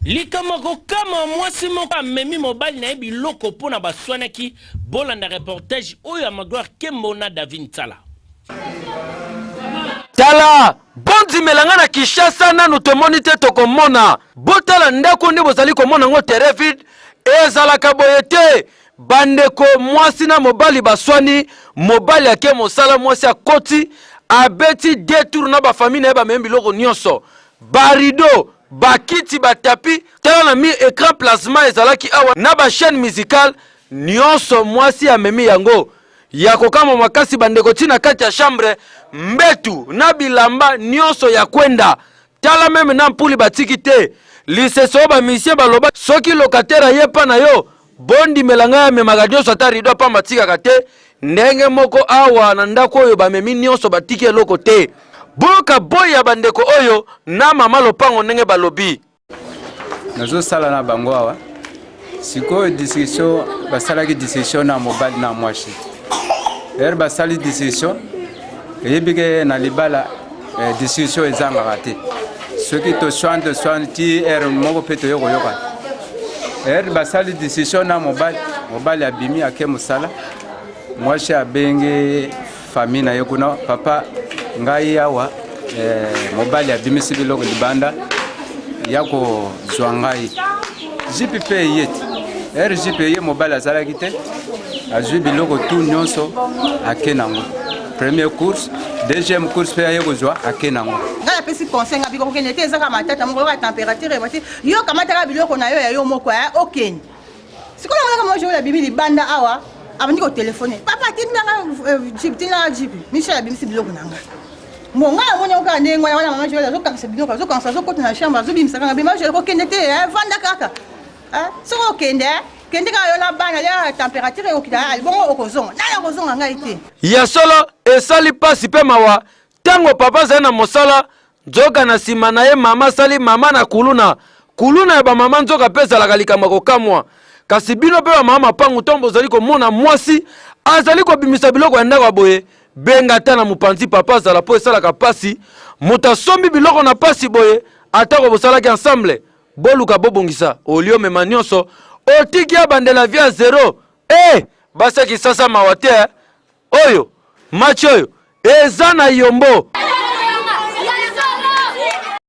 Likambo ya kokamwa, mwasi moko amemi mobali na ye biloko mpo na baswanaki. Bolanda reportage oyo ya Magloire Kembo na David Nsala. Tala, bondimela nga na Kinshasa nanu tomoni te tokomona. Botala ndako nde bozali komona yango terrain vide, ezalaka boye te. Bandeko mwasi na mobali baswani, mobali ake mosala, mwasi akoti abeti deux tours na ba famille na ye bamemi biloko nyonso, ba rideau, ba kiti, ba tapis, tala na mur ecran plasma ezalaki awa na ba chaine musicale nyonso mwasi amemi yango. Ya kokamwa makasi bandeko ti na kati ya chambre mbetu na bilamba nyonso ya kwenda tala meme na mpuli batiki te lisese oyo ba musicien baloba soki locataire aye pa na yo bondimela ngai amemaka nyonso ata rido pamba atikaka te ndenge moko awa na ndako oyo bamemi nyonso batiki eloko te boyoka boyi ya bandeko oyo na mama lopango ndenge balobi. Nazosala na bango awa sikoyo discussion basalaki discussion na mobali na mwasi ere basali discussion eyebi ke na libala eh, discussion ezangaka te soki toswani toswani ti ere moko mpe toye koyokana ere basali discussion na mobali mobali abimi ake mosala mwasi abengi famille na ye kuna papa ngai awa eh, mobali abimisi biloko libanda ya kozwa ngai jipi mpe eye te ere jipi eye mobali azalaki te azwi biloko tu nyonso ake nango première course deuxième course mpe aye kozwa ake nango ngai napesi conseil ngai biko kokende te ezaka matata moko yoka température emati yo kamataka biloko na yo ya yo moko eh, okende sikoyo namonaka mwa joel abimi libanda awa abandi kotelefone papa tindanga euh, jeep tindanga jeep michel abimisi biloko na ngai bon ngai namoni yango kaka ndenge wana wana mama joel azokangisa biloko azokangisa azokota na chambre azobimisa kaka bima joel kokende te eh, vanda kaka eh, soki okende eh, kende kaka yo na bana lia température ekokita bongo okozonga nani akozonga ngai te ya solo esali mpasi mpe mawa ntango papa azali na mosala Nzoka na sima na ye mama asali mama na kuluna. Kuluna ya ba mama nzoka pe ezalaka likambo ya kokamwa. Kasi bino pe ba mama mapangu ntango bozali komona mwasi azali kobimisa biloko ya ndako ya boye, benga ata na mopanzi papa azala po esalaka pasi. Moto asombi biloko na pasi boye, atako bosalaki ensemble, boluka bobongisa au lieu omema nionso otiki abandela vie ya zero. Eh! Basi ya Kisasa mawa te eh? Oyo match oyo eza na yombo.